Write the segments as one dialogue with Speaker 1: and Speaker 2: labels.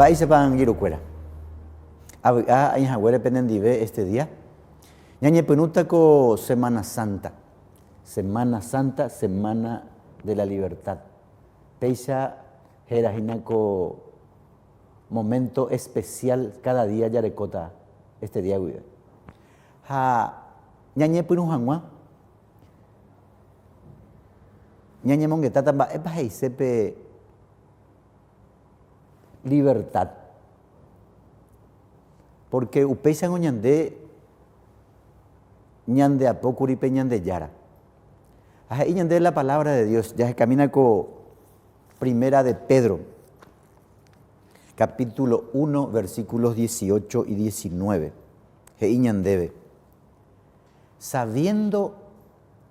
Speaker 1: Mba'éichapa angirũkuéra? Avy'a aĩhaguére penendive este día. Ñañepyrũta ko Semana Santa. Semana Santa, Semana de la Libertad. Péicha héra hína ko momento especial cada día jarekóta este día guive. Ha ñañepyrũ hag̃ua ñañemongetáta mba'épa he'ise pe libertad. Pórke upéichango ñande ñandeapókuri pe Ñandejára. Ha he'i ñandéve la palabra de Dios, jahekamína ko primera de Pedro, capítulo 1, versículos 18 y 19. He'i ñandéve, Sabiendo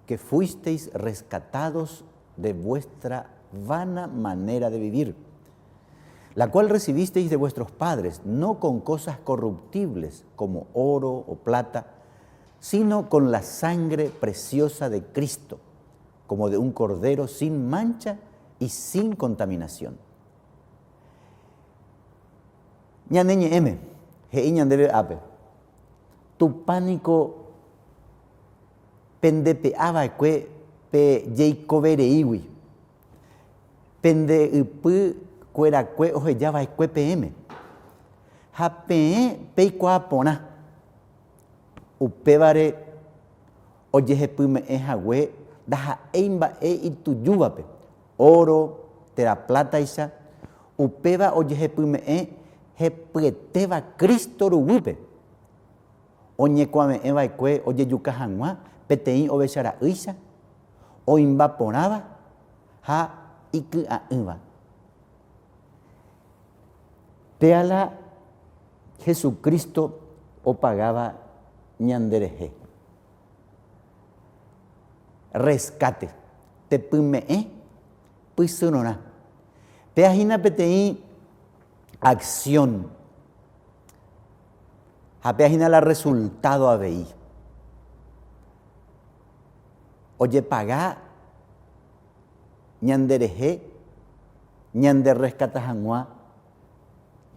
Speaker 1: que fuisteis rescatados de vuestra vana manera de vivir, la cual recibisteis de vuestros padres, no con cosas corruptibles como oro o plata, sino con la sangre preciosa de Cristo, como de un cordero sin mancha y sin contaminación. Ñane ñe'ẽme, he'i ñandéve ápe, Tupã niko pendepe'a va'ekue pe jeikove reígui, pende ypy kuerakue oheja va'ekue peẽme, ha peẽ peikuaa porã upévare ojehepyme'ẽ hague ndaha'éi mba'e itujúvape, óro térã plátaicha, upéva ojehepyme'ẽ hepyetéva Cristo ruguýpe, oñekuave'ẽ va'ekue ojejuka hag̃ua peteĩ ovecha ra'ýicha, oĩmba porãva ha iky'a'ỹva. Péa la Jesucristo opagáva ñanderehe. Rescate, tepyme'ẽ pysyrõrã. Péa hína peteĩ acción ha péa hína la resultado avei. Ojepaga ñanderehe ñanderreskata hag̃ua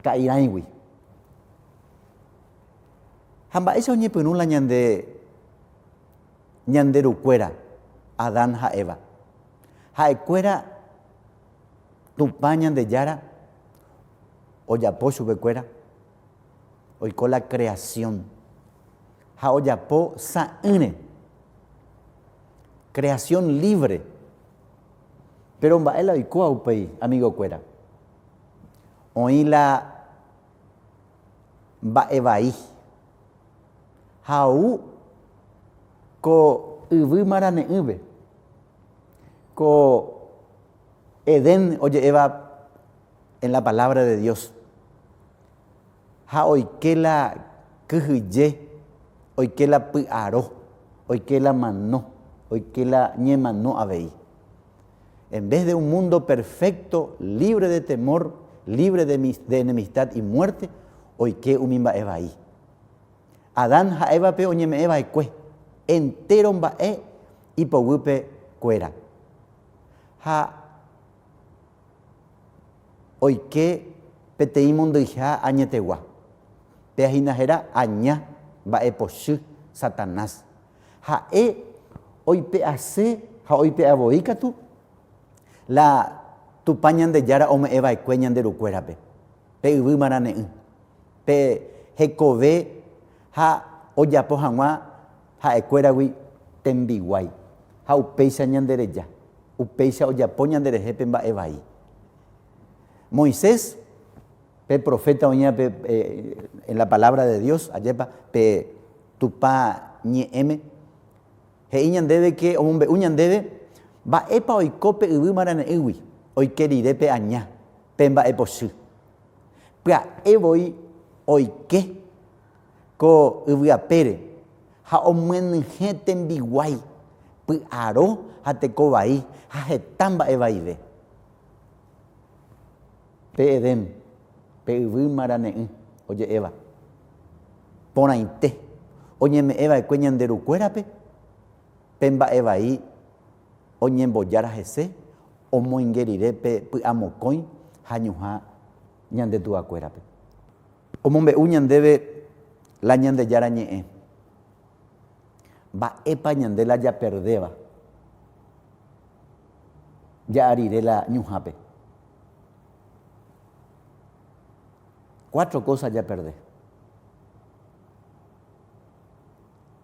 Speaker 1: ka'irãigui. Ha mba'éicha oñepyrũ la ñande ñande rukuéra, Adán ha Eva? Ha'ekuéra Tupã Ñandejára ojapo chupekuéra, oiko la creación ha ojapo sa'ỹre, creación libre. Péro mba'e la oikóva upéi, amigokuéra? Oĩ la mba'e vai ha ou ko yvy marane'ỹve, ko Edén oje'éva en la palabra de Dios ha oike la kyhyje, oike la py'aro, oike la mano, oike la ñemano avei. En vez de un mundo perfecto, libre de temor, libre de enemistad y muerte, oike umi mba'e vai. Adán ha Évape oñeme'ẽ va'ekue entéro mba'e ipoguýpe kuéra. Ha oike peteĩ mondyiha añetegua. Péa hína héra Aña, mba'epochy, Satanás. Ha'e oipe'ase ha oipe'a voi katu la Tupã Ñandejára ome'ẽ va'ekue ñande rukuérape, pe yvy marane'ỹ, pe hekove ha ojapo hag̃ua ha'ekuéragui tembiguái. Ha upéicha ñandereja, upéicha ojapo ñanderehe pe mba'e vai. Moisés, pe proféta oĩva pe en la palabra de Dios, ajépa, pe Tupã ñe'ẽme, he'i ñandéve ke omombe'u ñandéve mba'épa oiko pe yvy marane'ỹgui oike rire pe aña, pe mba'epochy. Pya'e voi oike ko yvy apére ha omyenyhẽ tembiguái, py'aro ha teko vai ha heta mba'e vaive. Pe Edén, pe yvy marane'ỹ oje'éva, porãite oñeme'ẽ va'ekue ñande rukuérape, pe mba'e vai oñembojára hese omoinge rire pe py'amokõi ha ñuhã. ñande tuakuérape. Omombe'u ñandéve la Ñandejára Ñe'ẽ. Mba'épa ñande la japerdéva ja'a rire la ñuhãpe? Cuatro kósa japerde.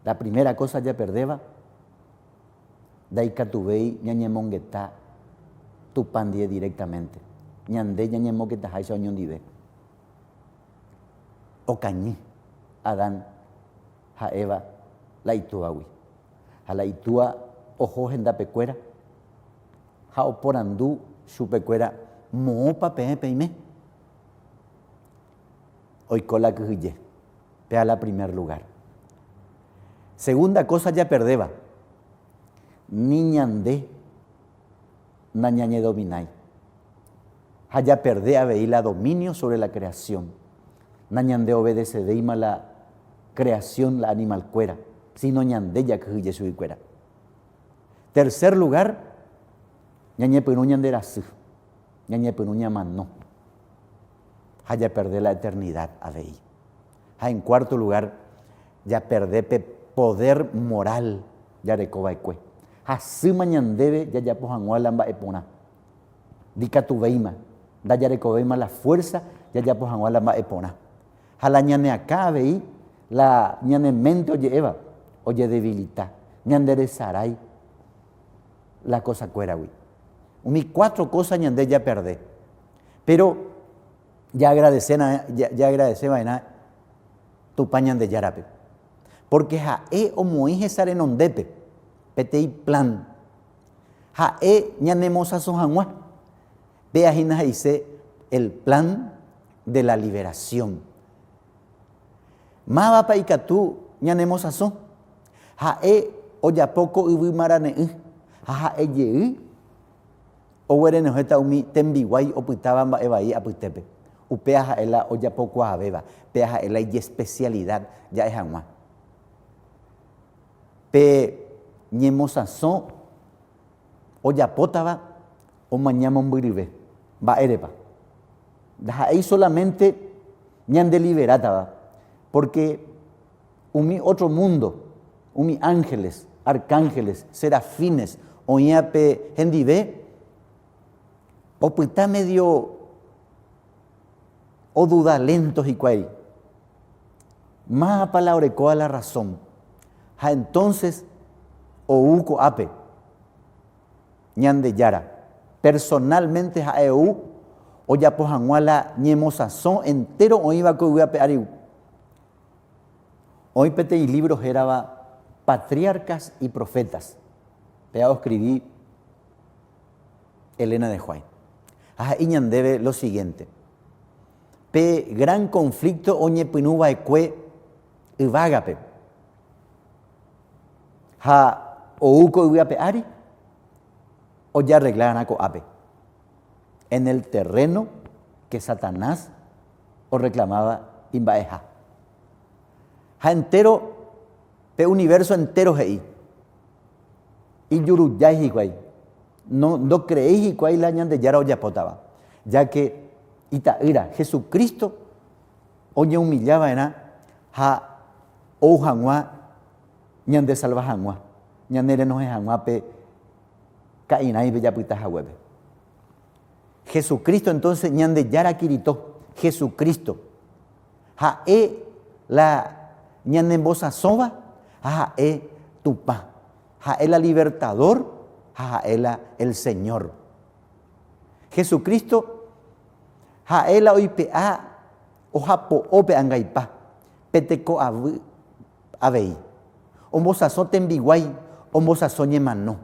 Speaker 1: La primera kósa japerdéva, ndaikatuvéi ñañemongeta Tupã ndie directamente, ñande ñañemoketaháicha oñondive. Okañy Adán ha Eva la itúagui. Ha la itúa oho hendapekuéra ha oporandu chupekuéra, Moõpa peẽ peime? Oiko la kyhyje. Péa la primer lugar. Segunda cosa japerdéva, ni ñande nañañedominái. Ha japerde avei la dominio sobre la creación. Nañandeobedesevéima la creación, la animalkuéra, sino ñande jakyhyje chuguikuéra. Tercer lugar, ñañepyrũ ñanderasy, ñañepyrũ ñamano ha japerde la eternidad avei. Ha en cuarto lugar, japerde pe poder moral jareko va'ekue. Hasýma ñandéve jajapo hag̃ua la mba'e porã. Ndikatuvéima, ndajarekovéima la fuerza jajapo hag̃ua la mba'e porã. Ha la ñane akã avei, la ñane ménte oje'éva, ojedevilita, ñanderesarái la kosakuéragui. Umi cuatro kósa ñande japerde. Péro jaagradese va'erã Tupã Ñandejárape, pórke ha'e omoĩ hesa renondépe peteĩ plan ha'e ñanemosãso hag̃ua. Péa hína he'ise el plan de la liberación. Mávapa ikatu ñanemosãso? Ha'e ojapo ko yvy marane'ỹ ha ha'e jey oguerenohẽta umi tembiguái opytáva mba'e vai apytépe. Upéa ha'e la ojapokuaavéva, péa ha'e la ijespesialidad ja'e hag̃ua. Pe ñemosãso ojapótava omaña mombyryve. Mba'érepa? Ndaha'éi solamente ñandeliverátava, pórke umi ótro múndo, umi ángeles, arkángeles, serafines oĩva pe hendive, opyta medio oduda lénto hikuái. Mávapa la orekóva la razón? Ha entonces ou ko'ápe Ñandejára, personalmente ha'e ou ojapo hag̃ua la ñemosãso entéro oĩva ko yvy ape ári. Oĩ peteĩ lívro hérava Patriarcas y Profetas, péva oskrivi Elena de White. Ha he'i ñandéve lo siguiente, Pe gran conflicto oñepyrũ va'ekue yvágape ha ou ko yvy ape ári ojearreglarã ko'ápe, en el terreno que Satanás orreklamáva imba'eha. Ha entéro, pe universo entéro he'i, ijurujái hikuái, no, ndocreéi hikuái la Ñandejára ojapótava, ya que Ita'ýra, Jesucristo, oñeumilla va'erã ha ou hag̃ua ñandesalva hag̃ua, ñanerenohẽ hag̃ua pe ka'irãipe japyta haguépe. Jesucristo entonces, Ñandejára Kirito, Jesucristo, ha'e la ñanembosasõva ha ha'e Tupã, ha'e la libertador ha ha'e la el Señor. Jesucristo ha'e la oipe'a ohapo'o pe angaipa, pe teko avy avei. Ombosasõ tembiguái, ombosasõ ñemano.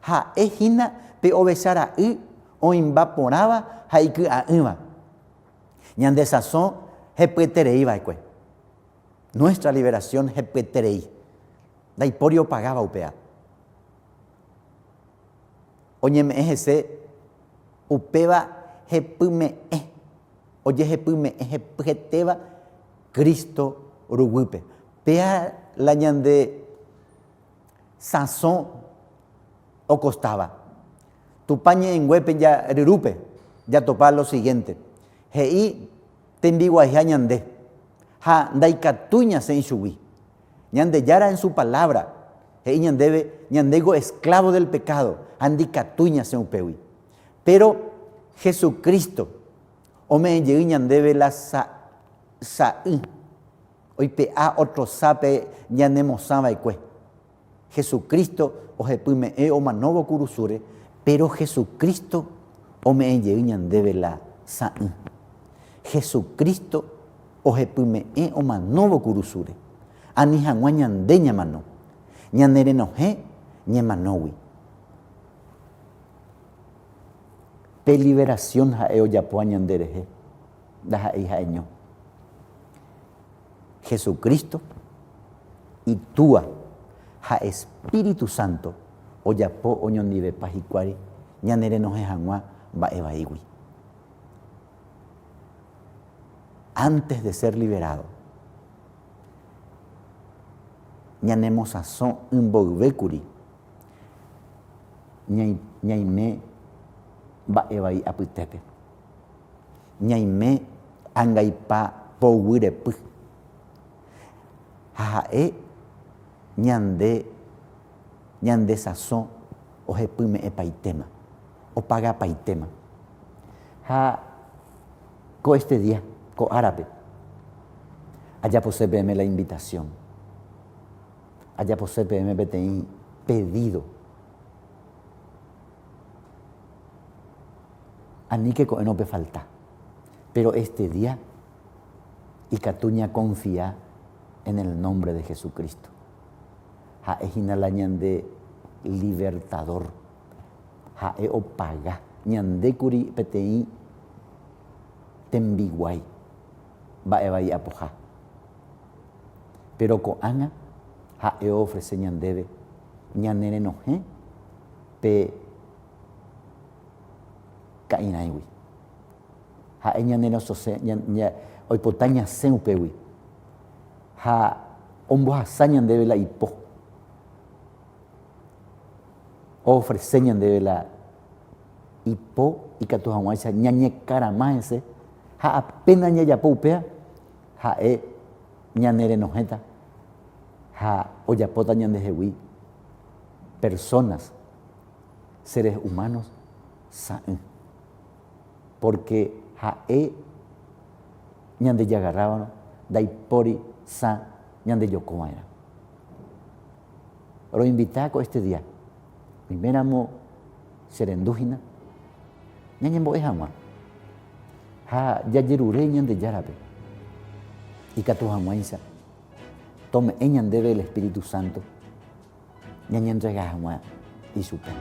Speaker 1: Ha'e hína pe ovecha ra'y oĩmba porãva ha iky'a'ỹva. Ñande sasõ hepyeterei va'ekue. Nuestra liberación hepyeterei. Ndaipóri opagáva upéva. Oñeme'ẽ hese upéva hepyme'ẽ, ojehepyme'ẽ hepyetéva Cristo ruguýpe. Péa la ñande sãso okostáva. Tupã ñe'ẽnguépe ja ryrúpe jatopa lo siguiente. He'i. Tembiguaiha ñande, ha ndaikatúi ñasẽ ichugui. Ñandejára en su palabra he'i ñandéve ñandéko esclavo del pecado ha ndikatúi ñasẽ upégui. Pero Jesucristo ome'ẽ jey ñandéve la sa'y oipe'a otrosápe ñanemosã va'ekue. Jesucristo ohepyme'ẽ omanóvo kurusúre, péro Jesucristo ome'ẽ jey ñandéve la sa'ỹ. Jesucristo ohepyme'ẽ omanóvo kurusúre, ani hag̃ua ñande ñamano, ñane renohẽ ñemanógui. Pe liberación ha'e ojapóva ñande rehe ndaha'éi ha'eño. Jesucristo, Itúa ha Espíritu Santo ojapo oñondivepa hikuái ñane renohẽ hag̃ua mba'e vaígui. Antes de ser liberado, ñanemosãso ymboyvékuri ñaime mba'e vai apytépe. Ñaime angaipa poguy repy. Ha ha'e ñande ñande sasõ ohepyme'ẽpaitéma, opagapaitéma. Ha ko este día, ko árape, ajapose peẽme la invitación, ajapose peẽme peteĩ pedido. Aníke ko'ẽrõ pefalta. Pero este día ikatu ñakonfia en el nombre de Jesucristo. Ha'e hína la ñande Libertador. Ha'e opaga ñandékuri peteĩ tembiguái mba'e vai apoha. Péro ko'ág̃a ha'e oofrese ñandéve ñanerenohẽ pe ka'irãigui. Ha'e ñanerososẽ, oipota ñasẽ upégui ha ombohasa ñandéve la ipo, oofrese ñandéve la ipo ikatu hag̃uáicha ñañekarama hese ha apéna jajapo upéva ha'e ñanerenohẽta ha ojapóta ñandehegui personas, seres humanos sa'ỹ. Pórke ha'e ñandejagarrávarõ ndaipóri sã ñandejoko va'erã. Roinvita ko este día, oiméramo che rendu hína, ñañembo'e hag̃ua ha jajerure Ñandejárape ikatu hag̃uáicha tome'ẽ ñandéve el Espíritu Santo ñañentrega hag̃ua ichupe.